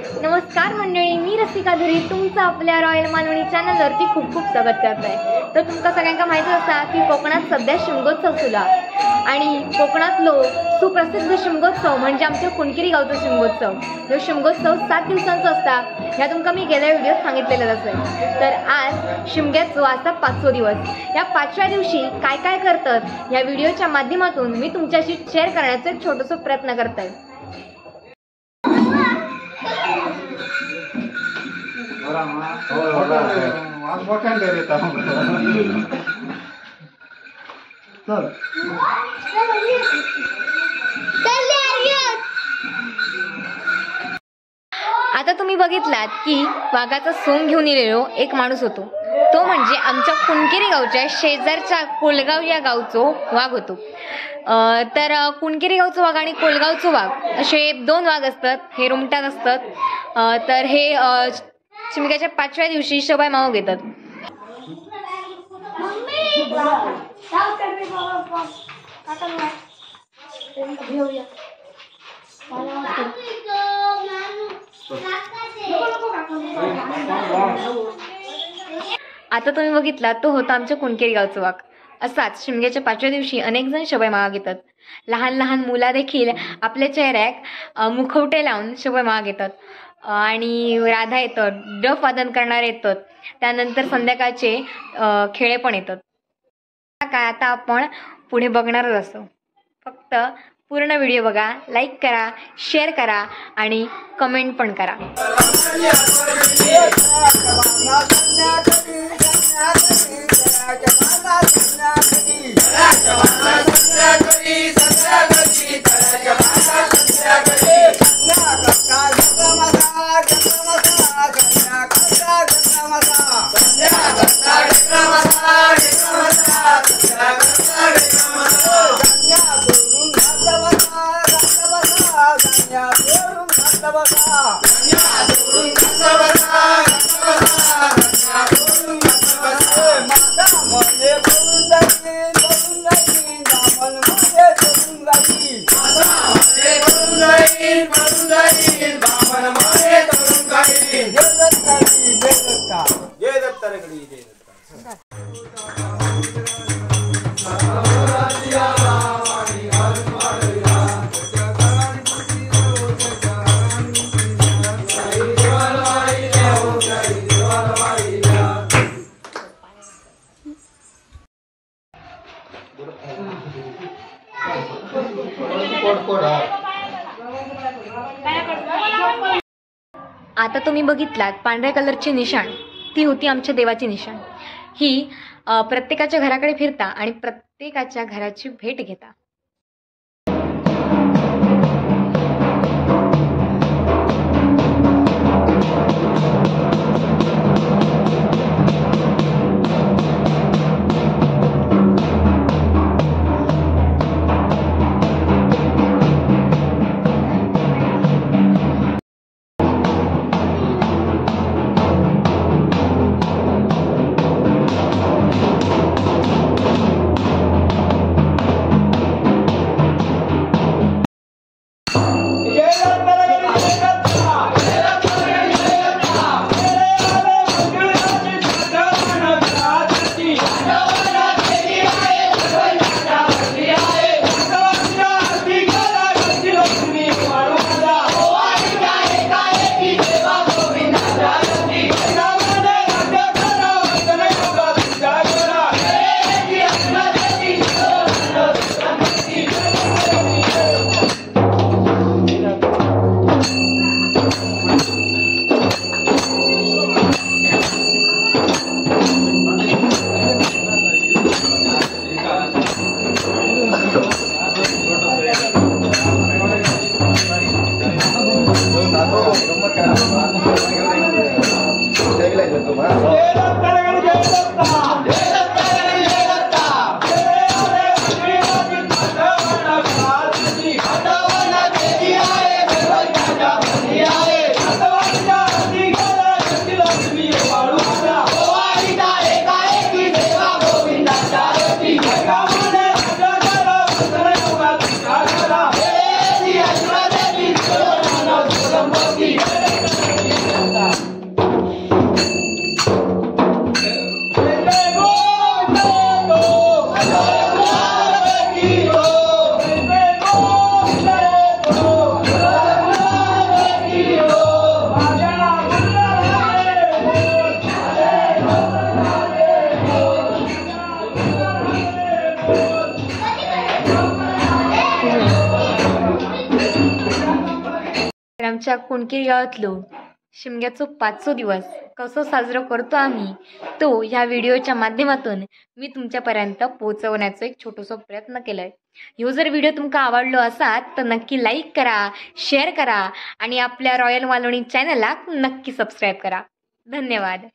नमस्कार मंडळी, मी रसिका धुरी तुमचं आपल्या रॉयल मालवणी चॅनलवरती खूप खूप स्वागत करत आहे। तर तुमका सगळ्यांका माहिती असा की कोकणात सध्या शिमगोत्सव सुरू आहे आणि कोकणातलो सुप्रसिद्ध शिमगोत्सव म्हणजे आमच्या कुणकेरी गावचा शिमगोत्सव। जो शिमगोत्सव 7 दिवसांचा असता ह्या तुमका मी गेल्या व्हिडिओत सांगितलेलं असेल। तर आज शिमग्याचो असा 5वो दिवस, या 5व्या दिवशी काय काय करतात या व्हिडिओच्या माध्यमातून मी तुमच्याशी शेअर करण्याचा एक छोटंसं प्रयत्न करत आहे। आता तुम्ही बघितलात की वाघाचा सोंग घेऊन येलेलो एक माणूस होतो, तो म्हणजे आमच्या कुणकेरी गावच्या शेजारच्या कोलगाव या गावचो वाघ होतो। तर कुणकेरी गावचो वाघ आणि कोलगावचो वाघ असे 2 वाघ असतात, हे रुमटात असतात। तर हे शिमग्याच्या 5व्या दिवशी शबाय माव घेतात। आता तुम्ही बघितला तो होता आमच्या कुणकेरी गावचा वाघ। असाच शिमग्याच्या 5व्या दिवशी अनेक जण शबाय मावा घेतात। लहान लहान मुला देखील आपल्या चेहऱ्याक मुखवटे लावून शबाय मावा घेतात आणि राधा येतात, डफ वादन करणारे येतात, त्यानंतर संध्याकाळचे खेळे पण येतात। काय आता आपण पुढे बघणारच असो, फक्त पूर्ण व्हिडिओ बघा, लाईक करा, शेअर करा आणि कमेंट पण करा। आता तुम्ही बघितलात पांढऱ्या कलरची निशाण, ती होती आमच्या देवाची निशाण। ही प्रत्येकाच्या घराकडे फिरता आणि प्रत्येकाच्या घराची भेट घेता। आमच्या कुणकेरी गावातलो शिमग्याचो 5वो दिवस कसो साजरो करतो आम्ही तो ह्या व्हिडिओच्या माध्यमातून मी तुमच्यापर्यंत पोहोचवण्याचा एक छोटोसो प्रयत्न केलाय। ह्यो जर व्हिडिओ तुमका आवडलो असात तर नक्की लाईक करा, शेअर करा आणि आपल्या रॉयल मालवणी चॅनलला नक्की सबस्क्राईब करा। धन्यवाद।